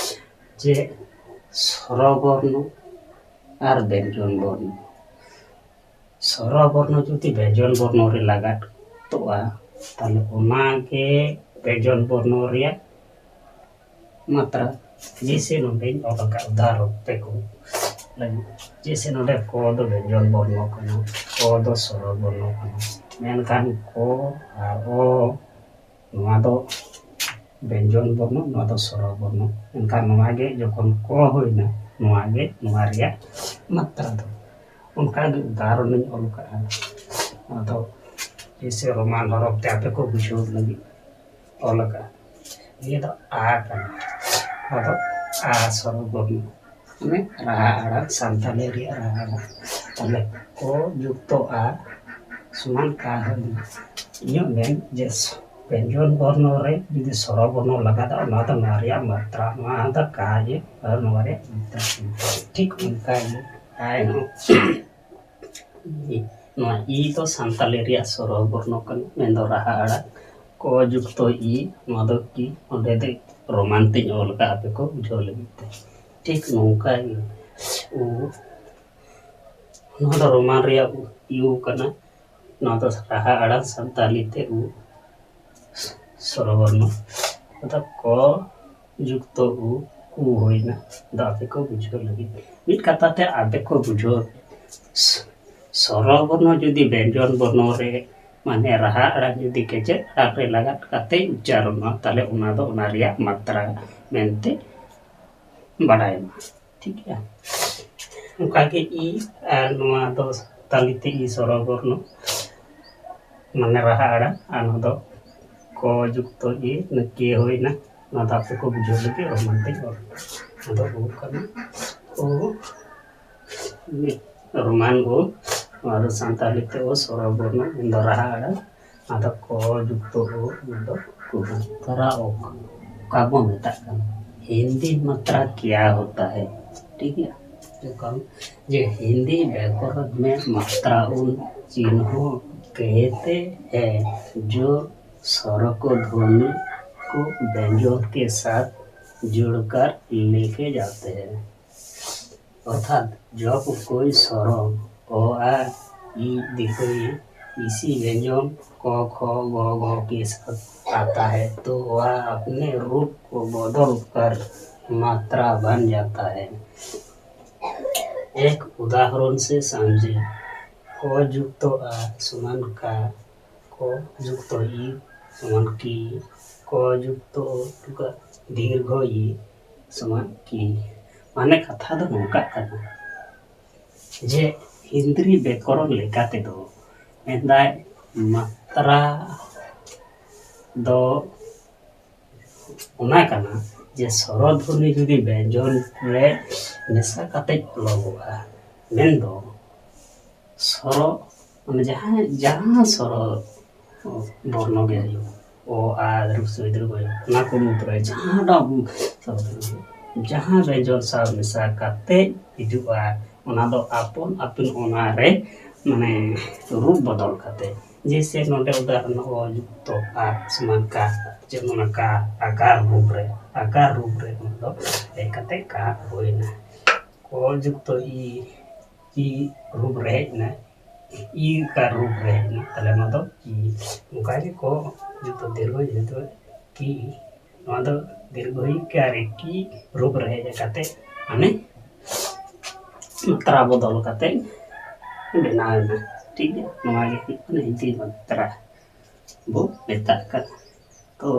ᱡᱮ ᱥᱚᱨᱚ ᱵᱚᱨᱱᱚ ᱟᱨ ᱵᱮᱧᱡᱚᱱ ᱵᱚᱨᱱᱚ, ᱥᱚᱨᱚ ᱵᱚᱨᱱᱚ ᱡᱩᱫᱤ ᱵᱮᱧᱡᱚᱱ ᱵᱚᱨᱱᱚ ᱨᱮ ᱞᱟᱜᱟᱫᱚᱜᱼᱟ, ᱛᱟᱦᱞᱮ ᱚᱱᱟᱜᱮ ᱵᱮᱧᱡᱚᱱ ᱵᱚᱨᱱᱚ ᱨᱮᱭᱟᱜ ᱢᱟᱛᱨᱟ᱾ ᱡᱮᱭᱥᱮ ᱱᱚᱰᱮᱧ ᱚᱞ ᱟᱠᱟᱫ ᱩᱫᱟᱦᱚᱨᱚᱱ ᱯᱮ ᱠᱚ ᱞᱟᱹᱜᱤᱫ, ᱡᱮᱭᱥᱮ ᱱᱚᱰᱮ ᱠᱚ ᱫᱚ ᱵᱮᱧᱡᱚᱱ ᱵᱚᱨᱱᱚ ᱠᱟᱱᱟ, ᱠᱚ ᱫᱚ ᱥᱚᱨᱚ ᱵᱚᱨᱱᱚ ᱠᱟᱱᱟ, ᱢᱮᱱᱠᱷᱟᱱ ᱠᱚ ᱟᱨ ᱚ, ᱱᱚᱣᱟ ᱫᱚ ᱵᱮᱧᱡᱚᱱ ᱵᱚᱨᱱᱚ, ᱱᱚᱣᱟ ᱫᱚ ᱥᱚᱨᱚ ᱵᱚᱨᱱᱚ᱾ ᱢᱮᱱᱠᱷᱟᱱ ᱱᱚᱣᱟ ᱜᱮ ᱡᱚᱠᱷᱚᱱ ᱠᱚ ᱦᱩᱭᱱᱟ, ᱱᱚᱣᱟ ᱜᱮ ᱱᱚᱣᱟ ᱨᱮᱭᱟᱜ ᱢᱟᱛᱨᱟ ᱫᱚ᱾ ᱚᱱᱠᱟᱜᱮ ᱩᱫᱟᱦᱚᱨᱚᱱᱤᱧ ᱚᱞ ᱠᱟᱜᱼᱟ᱾ ᱟᱫᱚ ᱡᱮᱭᱥᱮ ᱨᱳᱢᱟᱱ ᱦᱚᱨᱚᱯ ᱛᱮ ᱟᱯᱮ ᱠᱚ ᱵᱩᱡᱷᱟᱹᱣ ᱞᱟᱹᱜᱤᱫ ᱚᱞ ᱠᱟᱜᱼᱟ᱾ ᱱᱤᱭᱟᱹ ᱫᱚ ᱟ ᱠᱟᱱᱟ᱾ ᱟᱫᱚ ᱟ ᱥᱚᱨᱚ ᱵᱚᱨᱱᱚ, ᱢᱟᱱᱮ ᱨᱟᱦᱟ ᱟᱲᱟᱝ, ᱥᱟᱱᱛᱟᱞᱤ ᱨᱮᱭᱟᱜ ᱨᱟᱦᱟ ᱟᱲᱟᱝ᱾ ᱛᱟᱦᱞᱮ ᱠᱚ ᱡᱩᱠᱛᱚ ᱟ ᱥᱚᱢᱟᱱ ᱠᱟ ᱦᱩᱭᱱᱟ᱾ ᱤᱧᱟᱹᱜ ᱢᱮᱱ ᱡᱮ ᱵᱮᱧᱡᱚᱱ ᱵᱚᱨᱱᱚ ᱨᱮ ᱡᱩᱫᱤ ᱥᱚᱨᱚ ᱵᱚᱨᱱᱚ ᱞᱟᱜᱟᱜᱼᱟ, ᱚᱱᱟ ᱫᱚ ᱱᱚᱣᱟ ᱨᱮᱭᱟᱜ ᱢᱟᱛᱨᱟ, ᱱᱚᱣᱟ ᱫᱚ ᱠᱟ ᱜᱮ, ᱟᱨ ᱱᱚᱣᱟ ᱨᱮᱭᱟᱜ ᱢᱟᱛᱨᱟ᱾ ᱴᱷᱤᱠ ᱚᱱᱠᱟ ᱜᱮ ᱟᱭ ᱦᱚᱸ᱾ ᱱᱚᱣᱟ ᱤ ᱫᱚ ᱥᱟᱱᱛᱟᱞᱤ ᱨᱮᱭᱟᱜ ᱥᱚᱨᱚ ᱵᱚᱨᱱᱚ ᱠᱟᱱᱟ, ᱢᱮᱱᱫᱚ ᱨᱟᱦᱟ ᱟᱲᱟᱝ᱾ ᱠᱚ ᱡᱩᱠᱛᱚ ᱤ, ᱱᱚᱣᱟ ᱫᱚ ᱠᱤ, ᱚᱸᱰᱮ ᱫᱚ ᱨᱳᱢᱟᱱ ᱛᱮᱧ ᱚᱞ ᱠᱟᱜᱼᱟ ᱟᱯᱮ ᱠᱚ ᱵᱩᱡᱷᱟᱹᱣ ᱞᱟᱹᱜᱤᱫ ᱛᱮ᱾ ᱴᱷᱤᱠ ᱱᱚᱝᱠᱟ ᱜᱮ ᱩ, ᱱᱚᱣᱟ ᱫᱚ ᱨᱳᱢᱟᱱ ᱨᱮᱭᱟᱜ ᱤᱭᱩ ᱠᱟᱱᱟ᱾ ᱱᱚᱣᱟ ᱫᱚ ᱨᱟᱦᱟ ᱟᱲᱟᱝ, ᱥᱟᱱᱛᱟᱞᱤ ᱛᱮ ᱩ, ᱥᱚᱨᱚ ᱵᱚᱨᱱᱚ᱾ ᱚᱨᱛᱷᱟᱛ ᱠᱚ ᱡᱩᱠᱛᱚ ᱩ, ᱠᱩ ᱦᱩᱭᱱᱟ᱾ ᱟᱫᱚ ᱟᱯᱮ ᱠᱚ ᱵᱩᱡᱷᱟᱹᱣ ᱞᱟᱹᱜᱤᱫ, ᱢᱤᱫ ᱠᱟᱛᱷᱟ ᱛᱮ ᱟᱯᱮ ᱠᱚ ᱵᱩᱡᱷᱟᱹᱣ, ᱥ-, ᱥᱚᱨᱚ ᱵᱚᱨᱱᱚ ᱡᱩᱫᱤ ᱵᱮᱧᱡᱚᱱ ᱵᱚᱨᱱᱚ ᱨᱮ, ᱢᱟᱱᱮ ᱨᱟᱦᱟ ᱟᱲᱟᱝ ᱡᱩᱫᱤ ᱠᱮᱪᱮᱫ ᱟᱲᱟᱝ ᱨᱮ ᱞᱟᱜᱟᱛ ᱠᱟᱛᱮ ᱩᱪᱪᱟᱨᱚᱱᱚᱜᱼᱟ, ᱛᱟᱦᱞᱮ ᱚᱱᱟ ᱫᱚ ᱚᱱᱟ ᱨᱮᱭᱟᱜ ᱢᱟᱛᱨᱟ ᱢᱮᱱᱛᱮ ᱵᱟᱰᱟᱭᱚᱜᱼᱟ᱾ ᱴᱷᱤᱠ ᱜᱮᱭᱟ᱾ ᱚᱱᱠᱟᱜᱮ ᱤ ᱟᱨ ᱱᱚᱣᱟ ᱫᱚ ᱛᱟᱞᱤ ᱛᱮ ᱤ ᱥᱚᱨᱚ ᱵᱚᱨᱱᱚ, ᱢᱟᱱᱮ ᱨᱟᱦᱟ ᱟᱲᱟᱝ, ᱟᱨ ᱱᱚᱣᱟ ᱫᱚ ᱠᱚ ᱡᱩᱠᱛᱚ ᱤ, ᱱᱟ ᱠᱮ ᱦᱩᱭᱱᱟ᱾ ᱱᱚᱣᱟ ᱫᱚ ᱟᱯᱮ ᱠᱚ ᱵᱩᱡᱷᱟᱹᱣ ᱞᱟᱹᱜᱤᱫ ᱨᱳᱢᱟᱱ ᱛᱮᱧ ᱚᱞ ᱠᱟᱜᱼᱟ᱾ ᱱᱚᱣᱟ ᱫᱚ ᱩ ᱠᱟᱱᱟ, ᱩ, ᱨᱳᱢᱟᱱ ᱩ, ᱱᱚᱣᱟ ᱫᱚ ᱥᱟᱱᱛᱟᱲᱤ ᱛᱮ ᱩ ᱥᱚᱨᱚ ᱵᱚᱨᱱᱚ, ᱢᱮᱱᱫᱚ ᱨᱟᱦᱟ ᱟᱲᱟᱝ᱾ ᱟᱫᱚ ᱠᱚ ᱡᱩᱠᱛᱚ ᱩ, ᱚᱱᱟ ᱫᱚ ᱠᱩᱦᱩᱢ᱾ ᱛᱟᱨᱟ ᱚᱠ, ᱚᱠᱟ ᱵᱚ ᱢᱮᱛᱟᱜ ᱠᱟᱱᱟ, हिंदी मात्रा क्या होता है? ठीक है, ᱡᱚᱠᱷᱚᱱ ᱡᱮ हिंदी व्याकरण में मात्रा उन चिन्हों कहते हैं जो स्वरों को, ध्वनि को व्यंजन के साथ जोड़कर लिखे जाते हैं। अर्थात जब कोई स्वरों, ओ, आ, ई, दिकोई, इसी व्यंजन क, ख, ग, घ के साथ आता है, तो वह अपने रूप को बदल कर मात्रा बन जाता है। एक उदाहरण से समझें। क जुक्त आ समान का, क जुक्त ई समान की, क जुक्त क दीर्घ ई समान की। ᱢᱟᱱᱮ ᱠᱟᱛᱷᱟ ᱫᱚ ᱱᱚᱝᱠᱟᱜ ᱠᱟᱱᱟ, ᱡᱮ ᱦᱤᱱᱫᱨᱤ ᱵᱮᱠᱚᱨᱚᱱ ᱞᱮᱠᱟ ᱛᱮᱫᱚ ᱢᱮᱱᱫᱟᱭ, ᱢᱟᱛᱨᱟ ᱫᱚ ᱚᱱᱟ ᱠᱟᱱᱟ ᱡᱮ ᱥᱚᱨᱚ ᱫᱷᱩᱱᱤ ᱡᱩᱫᱤ ᱵᱮᱧᱡᱚᱱ ᱨᱮ ᱢᱮᱥᱟ ᱠᱟᱛᱮ ᱚᱞᱚᱜᱚᱜᱼᱟ, ᱢᱮᱱᱫᱚ ᱥᱚᱨᱚ, ᱢᱟᱱᱮ ᱡᱟᱦᱟᱸ, ᱡᱟᱦᱟᱸ ᱥᱚᱨᱚ ᱵᱚᱨᱱᱚ ᱜᱮ ᱦᱩᱭᱩᱜ, ᱚ, ᱟ, ᱨᱩᱯ ᱥᱩᱭ ᱫᱤᱨᱜᱷᱚ ᱭᱚ, ᱚᱱᱟ ᱠᱚ ᱢᱩᱫᱽᱨᱮ ᱡᱟᱦᱟᱸᱴᱟᱜ ᱥᱚᱨᱚ ᱫᱷᱩᱱᱤ, ᱡᱟᱦᱟᱸ ᱵᱮᱧᱡᱚᱱ ᱥᱟᱶ ᱢᱮᱥᱟ ᱠᱟᱛᱮ ᱦᱤᱡᱩᱜᱼᱟ, ᱚᱱᱟ ᱫᱚ ᱟᱯᱚᱱ ᱟᱹᱯᱤᱱ ᱚᱱᱟ ᱨᱮ, ᱢᱟᱱᱮ, ᱨᱩᱯ ᱵᱚᱫᱚᱞ ᱠᱟᱛᱮ᱾ ᱡᱮᱭᱥᱮ ᱱᱚᱰᱮ ᱩᱫᱟᱦᱚᱨᱚᱱ ᱚ ᱡᱩᱠᱛᱚ ᱟ ᱥᱚᱢᱟᱱ ᱠᱟ, ᱡᱮᱢᱚᱱ ᱠᱟ ᱟᱠᱟᱨ ᱨᱩᱯ ᱨᱮ, ᱟᱠᱟᱨ ᱨᱩᱯ ᱨᱮ ᱚᱱᱟ ᱫᱚ ᱦᱮᱡ ᱠᱟᱛᱮ ᱠᱟ ᱦᱩᱭᱱᱟ᱾ ᱠᱚ ᱡᱩᱠᱛᱚ ᱤ, ᱤ ᱨᱩᱯ ᱨᱮ ᱦᱮᱡ ᱮᱱᱟ, ᱤ ᱟᱠᱟᱨ ᱨᱩᱯ ᱨᱮ ᱦᱮᱡ ᱮᱱᱟ, ᱛᱟᱦᱞᱮ ᱚᱱᱟ ᱫᱚ ᱤ᱾ ᱚᱱᱠᱟ ᱜᱮ ᱠᱚ ᱡᱩᱠᱛᱚ ᱫᱤᱨᱜᱷᱚ ᱡᱩᱠᱛᱚ ᱠᱤ, ᱱᱚᱣᱟ ᱫᱚ ᱫᱤᱨᱜᱷᱚ ᱤ ᱟᱠᱟᱨ ᱤ ᱠᱤ ᱨᱩᱯ ᱨᱮ ᱦᱮᱡ ᱠᱟᱛᱮ, ᱢᱟᱱᱮ, ᱢᱟᱛᱨᱟ ᱵᱚᱫᱚᱞ ᱠᱟᱛᱮ ᱵᱮᱱᱟᱣ ᱮᱱᱟ᱾ ᱴᱷᱤᱠ ᱜᱮᱭᱟ, ᱱᱚᱣᱟ ᱜᱮ ᱦᱩᱭᱩᱜ ᱠᱟᱱᱟ ᱦᱤᱱᱫᱤ ᱢᱟᱛᱨᱟ ᱵᱚ ᱢᱮᱛᱟᱜ ᱠᱟᱱᱟ᱾ ᱛᱚ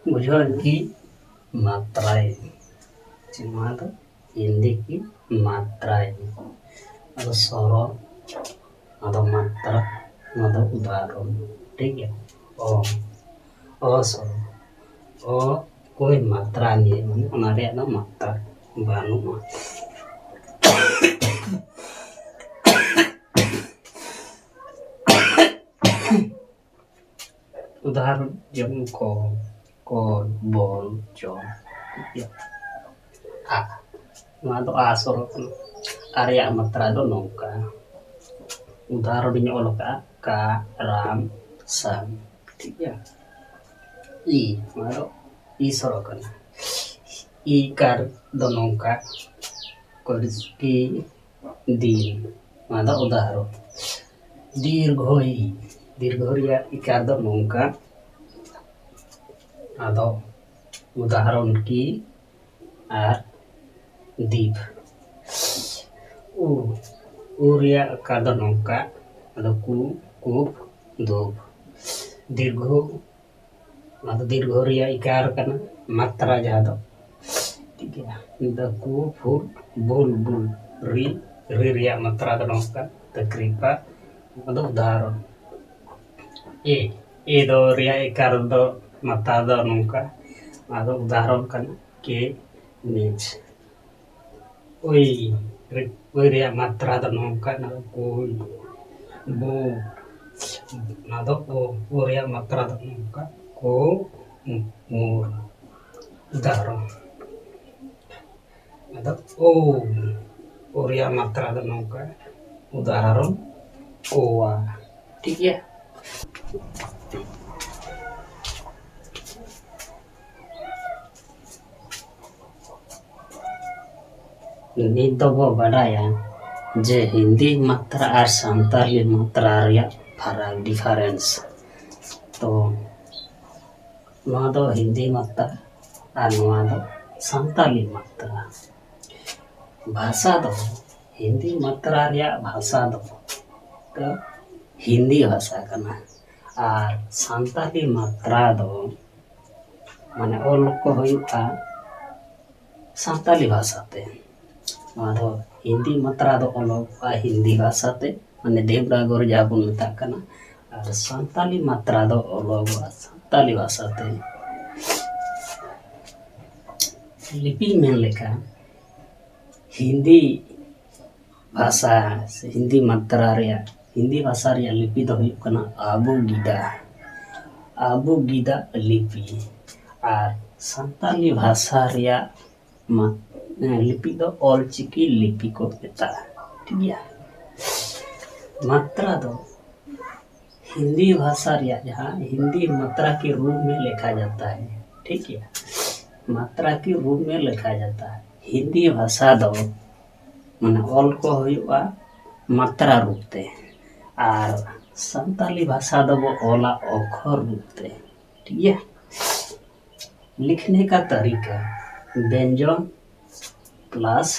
ᱵᱩᱡᱷᱟᱹᱣ ᱮᱱ ᱠᱤ ᱢᱟᱛᱨᱟᱭ, ᱪᱮ ᱱᱚᱣᱟ ᱫᱚ ᱦᱤᱱᱫᱤ ᱠᱤ ᱢᱟᱛᱨᱟᱭ, ᱟᱫᱚ ᱥᱚᱨᱚ, ᱱᱚᱣᱟ ᱫᱚ ᱢᱟᱛᱨᱟ, ᱱᱚᱣᱟ ᱫᱚ ᱩᱫᱟᱦᱚᱨᱚᱱ᱾ ᱴᱷᱤᱠ ᱜᱮᱭᱟ, ᱚ, ᱚ ᱥᱚᱨᱚ, ᱚ ᱠᱚᱭ ᱢᱟᱛᱨᱟ ᱱᱤᱭᱮ, ᱢᱟᱱᱮ ᱚᱱᱟ ᱨᱮᱭᱟᱜ ᱫᱚ ᱢᱟᱛᱨᱟ ᱵᱟᱹᱱᱩᱜᱼᱟ᱾ ᱩᱫᱟᱦᱚᱨᱚᱱ ᱡᱮᱢᱚᱱ ᱠᱚ, ᱠᱚ, ᱵᱚᱞ, ᱪᱚᱞ, ᱴᱷᱤᱠ ᱜᱮᱭᱟ᱾ ᱟ, ᱱᱚᱣᱟ ᱫᱚ ᱟ ᱥᱚᱨᱚ ᱠᱟᱱᱟ᱾ ᱟ ᱨᱮᱭᱟᱜ ᱢᱟᱛᱨᱟ ᱫᱚ ᱱᱚᱝᱠᱟ, ᱩᱫᱟᱦᱚᱨᱚᱱ ᱤᱧ ᱚᱞ ᱟᱠᱟᱫᱼᱟ, ᱠᱟ, ᱨᱟᱢ, ᱥᱟᱢ, ᱴᱷᱤᱠ ᱜᱮᱭᱟ᱾ ᱤ, ᱱᱚᱣᱟ ᱫᱚ ᱤ ᱥᱚᱨᱚ ᱠᱟᱱᱟ᱾ ᱤ ᱠᱟᱨ ᱫᱚ ᱱᱚᱝᱠᱟ, ᱠᱚᱨᱤᱥᱠᱤ ᱫᱤᱱ, ᱱᱚᱣᱟ ᱫᱚ ᱩᱫᱟᱦᱚᱨᱚᱱ᱾ ᱫᱤᱨᱜᱷᱚ ᱤ, ᱫᱤᱨᱜᱷᱚ ᱨᱮᱭᱟᱜ ᱤᱠᱟᱨ ᱫᱚ ᱱᱚᱝᱠᱟ, ᱟᱫᱚ ᱩᱫᱟᱦᱚᱨᱚᱱ ᱠᱤ ᱟᱨ ᱫᱤᱯ᱾ ᱩ, ᱩ ᱨᱮᱭᱟᱜ ᱟᱠᱟᱨ ᱫᱚ ᱱᱚᱝᱠᱟ, ᱟᱫᱚ ᱠᱩ, ᱠᱩᱯ, ᱫᱩᱯ᱾ ᱫᱤᱨᱜᱷᱚ, ᱚᱱᱟ ᱫᱚ ᱫᱤᱨᱜᱷᱚ ᱨᱮᱭᱟᱜ ᱤᱠᱟᱨ ᱠᱟᱱᱟ, ᱢᱟᱛᱨᱟ ᱡᱟᱦᱟᱸ ᱫᱚ, ᱴᱷᱤᱠ ᱜᱮᱭᱟ᱾ ᱫᱟᱹᱠᱩ, ᱯᱷᱩᱨ, ᱵᱩᱞ, ᱵᱩᱞ᱾ ᱨᱤ, ᱨᱤ ᱨᱮᱭᱟᱜ ᱢᱟᱛᱨᱟ ᱫᱚ ᱱᱚᱝᱠᱟ, ᱛᱟᱹᱠᱨᱤᱯᱟ᱾ ᱱᱚᱣᱟ ᱫᱚ ᱩᱫᱟᱦᱚᱨᱚᱱ᱾ ᱮ, ᱮ ᱫᱚ ᱨᱮᱭᱟᱜ ᱮᱠᱟᱨ ᱫᱚ ᱢᱟᱛᱨᱟ ᱫᱚ ᱱᱚᱝᱠᱟ, ᱱᱚᱣᱟ ᱫᱚ ᱩᱫᱟᱦᱚᱨᱚᱱ ᱠᱟᱱᱟ, ᱠᱮ, ᱢᱮᱪ᱾ ᱳᱭ, ᱳᱭ ᱨᱮᱭᱟᱜ ᱢᱟᱛᱨᱟ ᱫᱚ ᱱᱚᱝᱠᱟ, ᱱᱚᱣᱟ ᱫᱚ ᱠᱩᱞ, ᱵᱩ, ᱱᱚᱣᱟ ᱫᱚ ᱳ, ᱳ ᱨᱮᱭᱟᱜ ᱢᱟᱛᱨᱟ ᱫᱚ ᱱᱚᱝᱠᱟ, ᱠᱳ, ᱢᱩᱨ᱾ ᱩᱫᱟᱦᱚᱨᱚᱱ᱾ ᱟᱫᱚ ᱳ, ᱳ ᱨᱮᱭᱟᱜ ᱢᱟᱛᱨᱟ ᱫᱚ ᱱᱚᱝᱠᱟ, ᱩᱫᱟᱦᱚᱨᱚᱱ, ᱳᱣᱟ᱾ ᱴᱷᱤᱠ ᱜᱮᱭᱟ? ᱱᱤᱛ ᱫᱚᱵᱚ ᱵᱟᱰᱟᱭᱟ ᱡᱮ ᱦᱤᱱᱫᱤ ᱢᱟᱛᱨᱟ ᱟᱨ ᱥᱟᱱᱛᱟᱞᱤ ᱢᱟᱛᱨᱟ ᱨᱮᱭᱟᱜ ᱯᱷᱟᱨᱟᱠ, difference᱾ ᱛᱚ ᱱᱚᱣᱟ ᱫᱚ ᱦᱤᱱᱫᱤ ᱢᱟᱛᱨᱟ ᱟᱨ ᱱᱚᱣᱟ ᱫᱚ ᱥᱟᱱᱛᱟᱞᱤ ᱢᱟᱛᱨᱟ᱾ ᱵᱷᱟᱥᱟ ᱫᱚ, ᱦᱤᱱᱫᱤ ᱢᱟᱛᱨᱟ ᱨᱮᱭᱟᱜ ᱵᱷᱟᱥᱟ ᱫᱚ, ᱫᱚ ᱦᱤᱱᱫᱤ ᱵᱷᱟᱥᱟ ᱠᱟᱱᱟ ᱟᱨ ᱥᱟᱱᱛᱟᱞᱤ ᱢᱟᱛᱨᱟ ᱫᱚ, ᱢᱟᱱᱮ, ᱚᱞ ᱠᱚ ᱦᱩᱭᱩᱜᱼᱟ ᱥᱟᱱᱛᱟᱞᱤ ᱵᱷᱟᱥᱟ ᱛᱮ᱾ ᱱᱚᱣᱟ ᱫᱚ ᱦᱤᱱᱫᱤ ᱢᱟᱛᱨᱟ ᱫᱚ ᱚᱞᱚᱜᱚᱜᱼᱟ ᱦᱤᱱᱫᱤ ᱵᱷᱟᱥᱟ ᱛᱮ, ᱢᱟᱱᱮ ᱫᱮᱵᱽᱱᱟᱜᱚᱨᱤ ᱡᱟᱦᱟᱸ ᱵᱚᱱ ᱢᱮᱛᱟᱜ ᱠᱟᱱᱟ, ᱟᱨ ᱥᱟᱱᱛᱟᱞᱤ ᱢᱟᱛᱨᱟ ᱫᱚ ᱚᱞᱚᱜᱚᱜᱼᱟ ᱥᱟᱱᱛᱟᱞᱤ ᱵᱷᱟᱥᱟ ᱛᱮ᱾ ᱞᱤᱯᱤ ᱢᱮᱱ ᱞᱮᱠᱷᱟᱱ ᱦᱤᱱᱫᱤ ᱵᱷᱟᱥᱟ ᱥᱮ ᱦᱤᱱᱫᱤ ᱢᱟᱛᱨᱟ ᱨᱮᱭᱟᱜ, ᱦᱤᱱᱫᱤ ᱵᱷᱟᱥᱟ ᱨᱮᱭᱟᱜ ᱞᱤᱯᱤ ᱫᱚ ᱦᱩᱭᱩᱜ ᱠᱟᱱᱟ ᱟᱵᱩᱜᱤᱫᱟ, ᱟᱵᱩᱜᱤᱫᱟ ᱞᱤᱯᱤ᱾ ᱟᱨ ᱥᱟᱱᱛᱟᱞᱤ ᱵᱷᱟᱥᱟ ᱨᱮᱭᱟᱜ ᱢᱟ-, ᱞᱤᱯᱤ ᱫᱚ ᱚᱞ ᱪᱤᱠᱤ ᱞᱤᱯᱤ ᱠᱚ ᱢᱮᱛᱟᱜᱼᱟ᱾ ᱴᱷᱤᱠ ᱜᱮᱭᱟ? ᱢᱟᱛᱨᱟ ᱫᱚ ᱦᱤᱱᱫᱤ ᱵᱷᱟᱥᱟ ᱨᱮᱭᱟᱜ ᱡᱟᱦᱟᱸ ᱦᱤᱱᱫᱤ ᱢᱟᱛᱨᱟ ᱠᱤ ᱨᱩᱯ ᱢᱮ ᱞᱮᱠᱷᱟ ᱡᱟᱛᱟ ᱦᱮ, ᱴᱷᱤᱠ ᱜᱮᱭᱟ? ᱢᱟᱛᱨᱟ ᱠᱤ ᱨᱩᱯ ᱢᱮ ᱞᱮᱠᱷᱟ ᱡᱟᱛᱟ ᱦᱮ᱾ ᱦᱤᱱᱫᱤ ᱵᱷᱟᱥᱟ ᱫᱚ ᱢᱟᱱᱮ ᱚᱞ ᱠᱚ ᱦᱩᱭᱩᱜᱼᱟ ᱢᱟᱛᱨᱟ ᱨᱩᱯ ᱛᱮ, ᱟᱨ ᱥᱟᱱᱛᱟᱞᱤ ᱵᱷᱟᱥᱟ ᱫᱚᱵᱚ ᱚᱞᱟ ᱚᱠᱷᱚᱨ ᱨᱩᱯ ᱛᱮ᱾ ᱴᱷᱤᱠ ᱜᱮᱭᱟ? ᱞᱤᱠᱷᱱᱮ ᱠᱟ ᱛᱟᱨᱤᱠᱟ, ᱵᱮᱧᱡᱚᱱ ᱯᱞᱟᱥ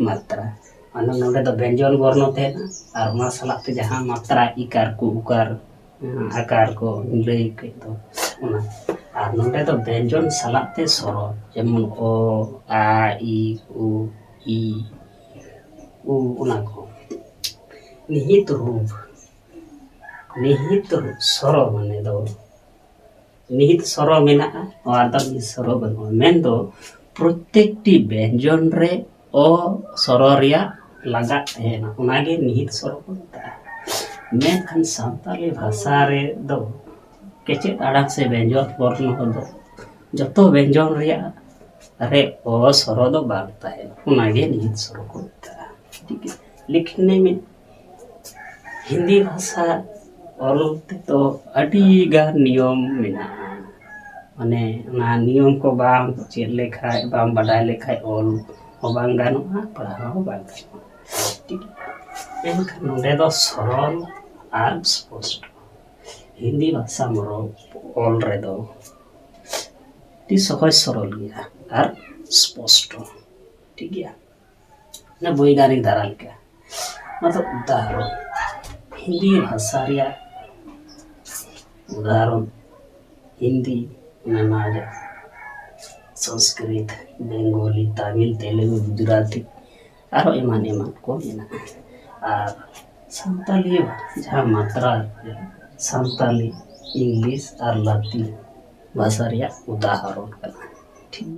ᱢᱟᱛᱨᱟ᱾ ᱢᱟᱱᱮ ᱱᱚᱰᱮ ᱫᱚ ᱵᱮᱧᱡᱚᱱ ᱵᱚᱨᱱᱚ ᱛᱟᱦᱮᱱᱟ ᱟᱨ ᱚᱱᱟ ᱥᱟᱞᱟᱜ ᱛᱮ ᱡᱟᱦᱟᱸ ᱢᱟᱛᱨᱟ, ᱤᱠᱟᱨ ᱠᱚ ᱩᱠᱟᱨ, ᱟᱠᱟᱨ ᱠᱚ ᱞᱟᱹᱭ ᱠᱮᱫ ᱫᱚ ᱚᱱᱟ᱾ ᱟᱨ ᱱᱚᱰᱮ ᱫᱚ ᱵᱮᱧᱡᱚᱱ ᱥᱟᱞᱟᱜ ᱛᱮ ᱥᱚᱨᱚ, ᱡᱮᱢᱚᱱ ᱚ, ᱟ, ᱤ, ᱩ, ᱤ, ᱚᱱᱟ ᱠᱚ᱾ ᱱᱤᱦᱤᱛ ᱨᱩᱯ, ᱱᱤᱦᱤᱛ ᱨᱩᱯ ᱥᱚᱨᱚ ᱢᱟᱱᱮ ᱫᱚ ᱱᱤᱦᱤᱛ ᱥᱚᱨᱚ ᱢᱮᱱᱟᱜᱼᱟ, ᱱᱚᱣᱟ ᱫᱚ ᱱᱤᱦᱤᱛ ᱥᱚᱨᱚ ᱵᱟᱹᱱᱩᱜᱼᱟ᱾ ᱢᱮᱱᱫᱚ ᱯᱨᱚᱛᱮᱠᱴᱤ ᱵᱮᱧᱡᱚᱱ ᱨᱮ ᱚ ᱥᱚᱨᱚ ᱨᱮᱭᱟᱜ ᱞᱟᱜᱟᱜ ᱛᱟᱦᱮᱱᱟ, ᱚᱱᱟᱜᱮ ᱱᱤᱦᱤᱛ ᱥᱚᱨᱚ ᱠᱚ ᱢᱮᱛᱟᱜᱼᱟ᱾ ᱢᱮᱱᱠᱷᱟᱱ ᱥᱟᱱᱛᱟᱞᱤ ᱵᱷᱟᱥᱟ ᱨᱮᱫᱚ ᱠᱮᱪᱮᱫ ᱟᱲᱟᱝ ᱥᱮ ᱵᱮᱧᱡᱚᱱ ᱵᱚᱨᱱᱚ ᱫᱚ ᱡᱚᱛᱚ ᱵᱮᱧᱡᱚᱱ ᱨᱮᱭᱟᱜ ᱨᱮ ᱚ ᱥᱚᱨᱚ ᱫᱚ ᱵᱟᱝ ᱛᱟᱦᱮᱱᱟ, ᱚᱱᱟᱜᱮ ᱱᱤᱦᱤᱛ ᱥᱚᱨᱚ ᱠᱚ ᱢᱮᱛᱟᱜᱼᱟ᱾ ᱴᱷᱤᱠ ᱜᱮᱭᱟ? ᱞᱮᱠᱤᱱ ᱢᱤᱫ ᱦᱤᱱᱫᱤ ᱵᱷᱟᱥᱟ ᱚᱞ ᱛᱮᱫᱚ ᱟᱹᱰᱤ ᱜᱟᱱ ᱱᱤᱭᱚᱢ ᱢᱮᱱᱟᱜᱼᱟ᱾ ᱢᱟᱱᱮ ᱚᱱᱟ ᱱᱤᱭᱚᱢ ᱠᱚ ᱵᱟᱢ ᱪᱮᱫ ᱞᱮᱠᱷᱟᱡ, ᱵᱟᱢ ᱵᱟᱰᱟᱭ ᱞᱮᱠᱷᱟᱡ ᱚᱞ ᱦᱚᱸ ᱵᱟᱝ ᱜᱟᱱᱚᱜᱼᱟ, ᱯᱟᱲᱦᱟᱣ ᱦᱚᱸ ᱵᱟᱝ ᱜᱟᱱᱚᱜᱼᱟ᱾ ᱴᱷᱤᱠ ᱜᱮᱭᱟ? ᱢᱮᱱᱠᱷᱟᱱ ᱱᱚᱰᱮ ᱫᱚ ᱥᱚᱨᱚᱞ ᱟᱨ ᱥᱯᱚᱥᱴᱚ᱾ ᱦᱤᱱᱫᱤ ᱵᱷᱟᱥᱟ ᱢᱚᱨᱚ ᱚᱞ ᱨᱮᱫᱚ ᱟᱹᱰᱤ ᱥᱚᱦᱚᱡ ᱥᱚᱨᱚᱞ ᱜᱮᱭᱟ ᱟᱨ ᱥᱯᱚᱥᱴᱚ᱾ ᱴᱷᱤᱠ ᱜᱮᱭᱟ? ᱚᱱᱟ ᱵᱳᱭᱜᱟᱱᱤᱠ ᱫᱷᱟᱨᱟ ᱞᱮᱠᱟ᱾ ᱚᱱᱟ ᱫᱚ ᱩᱫᱟᱦᱚᱨᱚᱱ, ᱦᱤᱱᱫᱤ ᱵᱷᱟᱥᱟ ᱨᱮᱭᱟᱜ ᱩᱫᱟᱦᱚᱨᱚᱱ, ᱦᱤᱱᱫᱤ, ᱚᱱᱟ ᱱᱟᱜᱟ, ᱥᱚᱝᱥᱠᱨᱤᱛ, ᱵᱮᱝᱜᱚᱞᱤ, ᱛᱟᱢᱤᱞ, ᱛᱮᱞᱮᱜᱩ, ᱜᱩᱡᱽᱨᱟᱴᱤ, ᱟᱨᱦᱚᱸ ᱮᱢᱟᱱ ᱮᱢᱟᱱ ᱠᱚ ᱢᱮᱱᱟᱜᱼᱟ᱾ ᱟᱨ ᱥᱟᱱᱛᱟᱞᱤ ᱡᱟᱦᱟᱸ ᱢᱟᱛᱨᱟ, ᱥᱟᱱᱛᱟᱞᱤ, ᱤᱝᱞᱤᱥ ᱟᱨ ᱞᱟᱛᱤᱱ ᱵᱷᱟᱥᱟ ᱨᱮᱭᱟᱜ ᱩᱫᱟᱦᱚᱨᱚᱱ ᱠᱟᱱᱟ᱾ ᱴᱷᱤᱠ ᱜᱮᱭᱟ?